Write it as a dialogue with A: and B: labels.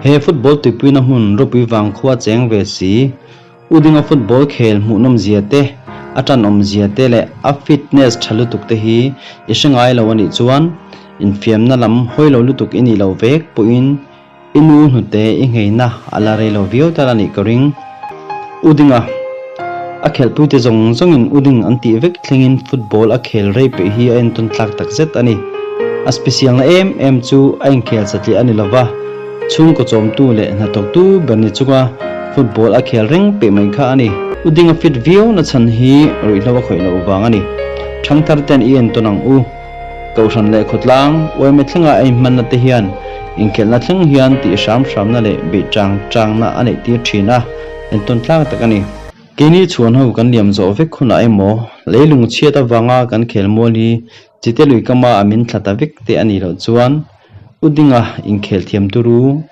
A: He football tuipuina hmun ropui vang khua cheng ve si. U Dinga football khel hmuhnawm zia te, a tanawm zia te leh a fitness tha lutuk te hi i hre ngai lo a nih chuan infiamna lam hawi lo lutuk i nih loh vek pawhin i nu hnute i ngheina a la rei lo viau tal a nih ka ring. U Dinga a khelhpuite zawng zawngin U Ding an tih vek thlengin football a khel rei peih hi a entawn tlak takzet a ni. A special na em em chu a inkhel satliah a ni lova. Chhungkaw chawmtu leh hnathawktu ber ni chunga football a khel reng peh mai kha a ni. U Dinga fit viau na chhan hi ruihhlo a khawih loh vang a ni. Thangthar ten i entawn ang u. Kohhran leh khawtlang, uaime thlenga a inhmanna te hian inkhelhna thleng hian tih hram hramna leh beih chang changna a neih tir thin a, entawn tlak tak a ni. Keini chhuan ho kan liam zawh vek hunah emaw, leilung chhiat avanga kan khel mual hi chite lui kama a min thla ta vek te a nih loh chuan, U Dinga inkhel thiam turu tak.